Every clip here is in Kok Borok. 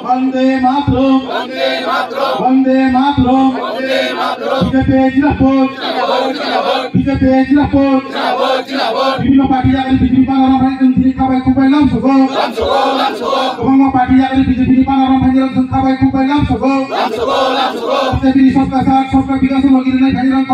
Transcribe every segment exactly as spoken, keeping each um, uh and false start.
Vande Mataram. Vande Mataram. Vande Mataram. Vande Mataram. B J P zindabad. Zindabad, zindabad. B J P zindabad. Zindabad, zindabad. Bibhinno party yakni B J P banner rok hai chwng tini khabai khukbai lam sogo. Lam sogo, lam sogo. Kwbangma party yakni B J P ni banner rok hai chwng khabai khukbai lam sogo. Lam sogo, lam sogo. B J P ni Sabka Saath, Sabka Vikas logi rwnai hai rok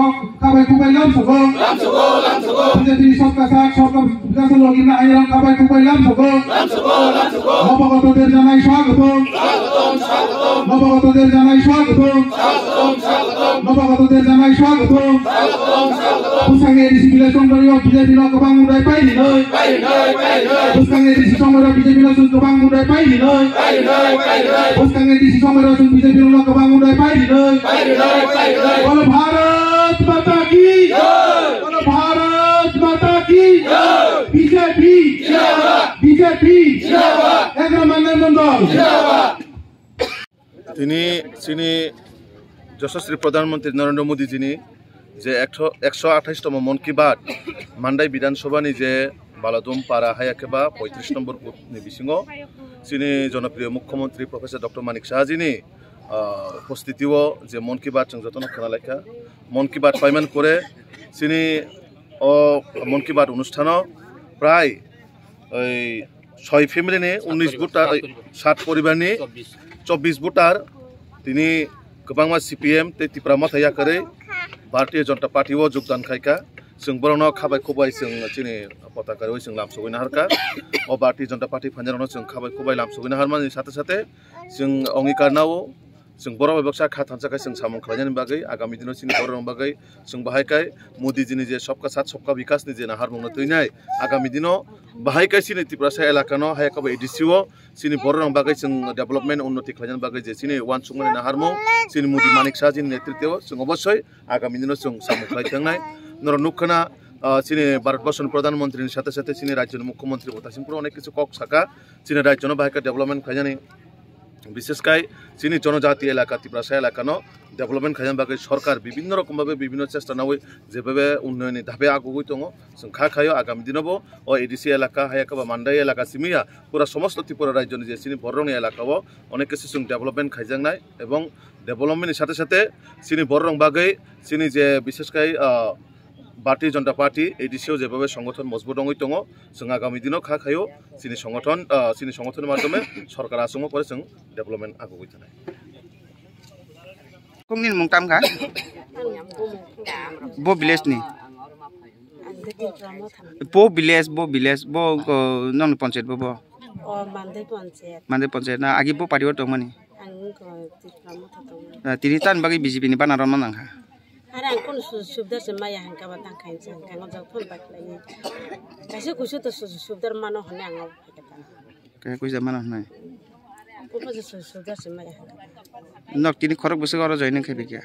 khabai khukbai lam sogo. Lam sogo, lam sogo. B J P ni Sabka Saath, Sabka Vikas logi rwnai hai rok khabai khukbai lam sogo. Lam sogo, lam sogo. Nabagatoder janai swagotom. Swagotom, swagotom. Nabagatoder janai swagotom. Swagotom, swagotom. Nabagatoder janai swagotom. Swagotom, swagotom. Bwskangni A D C village Chondronath B J P no kwbang mudai pai rinai. Pai rinai, pai rinai. Bwskangni A D C Chondronath B J P no chwng kwbang mudai pai rinai. Pai rinai, pai rinai. Bwskangni A D C Chondronath chwng B J P no kwbang mudai pai rinai. Pai rinai, pai rinai. Bolo Bharat Mata ki. Jai. Bolo Bharat Mata ki. Jai. B J P. Zindabad. B J P. Zindabad. Egaroh Mandai Mandal. Zindabad. Tini chini Yashaswi Pradhan Mantri Narendra Modi jini je ekso, ekso athais tomo Mann Ki Baat Mandai Bidhan Sabha ni je Baladum Para haya khe ba poitris nombor booth ni bisingo chini jonopriyo Mukhyamantri Professor Doctor Manik Saha jini, ah, upostiti o je Mann Ki Baat chwng jotono khna laikha. Mann Ki Baat paimani pore chini o Mann Ki Baat onusthano prai oi soi family ni unis voter, oi, sat poribar ni chobbish voter tini kwbangma C P M tei Tipra Motha yakarwi Bharatiya Janata Party o jogdan khaikha. Chwng borokno khabai khukbai chwng chini potaka rwi chwng lamsogwi naharkha. O Bharatiya Janata Party phainairokno chwng khabai khukbai lamsogwi naharmani sathe sathe chwng ongikar nao. Chwng borok bai baksa kha thansa khe chwng samung khlainani bagwi agami dino chini bororokni bagwi chwng bahai khe Modi jini je Sabka Saath Sabka Vikas ni je naharmungno twinai agami dino bahai khe chini Tiprasa elakano hai khe A D C o chini bororokni bagwi chwng development unnoti khlainani bagwi je chini uansukmani naharmung chini Modi Manik Saha jini netritwo chwng obosoi agami dino chwng samung khlai thangnai. Norok nukkhana, ah, chini Bharat Borso ni Pradhan Mantri ni sathe sathe chini rajyo ni Mukhyamantri bo thaising phuru onek kisu kok saka chini rajyo no bahai khe development khlainani. Bishesh kai chini jonojati elaka, Tiprasa elaka no development khaina bagwi sorkar bibhinno rokom bhabe bibhinno chesta nawi jebhabe unnoyonni dhabe agugwi tongo. Chwng kha khaio agami dino bo o A D C elaka, haya khe ba Mandai elaka simi ya pura somosto Tripura rajyo ni je chini bororokni elaka o onek kisu chwng development khaijaknai ebong development ni sathe sathe chini bororok bagwi chini je bishesh kai, ah, Bharatiya Janata Party, A D C o jebhabe songothon mojbut wngwi tongo, chwng agami dino kha khaio chini songothon, ah, chini songothonni madhyome sorkar achukma pore chwng development agugwi thanai. Kungni mung tam kha? Bo village ni? Po village, bo village, bo, ko, non panchayat bo, bo? O, Mandai panchayat. Mandai panchayat na, agi bo party o tongmani? Ang wngkha Tipra Motha tongo. Ah, tini tan bagwi B J P ni banner rwna nangkha. Are ang kono su-, subida se maya hangka ba tang khain se hangka ngo jok phone bai khlai. Kaisa kusu to su-, subida mano hone ang ngo phai kata. Kaisa kuisa mano hone. Kono se su-, subida se maya hangka. Nok tini khorok bwswk oro joining khai bikya.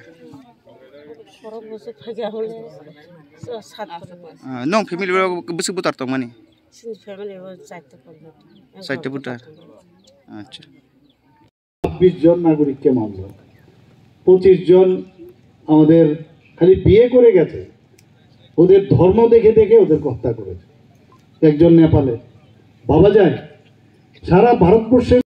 Khorok bwswk phai kya hole. Sa-, sat khorok. Ah, nong family rok bwswk butar tongmani? Sini family bo chaita khorok. Chaita butar. Acha. ছাব্বিশ জন নাগরিককে মারল, পঁচিশ জন আমাদের খালি বিয়ে করে গেছে, ওদের ধর্ম দেখে দেখে ওদেরকে হত্যা করেছে। একজন নেপালে, ভাবা যায়, সারা ভারতবর্ষের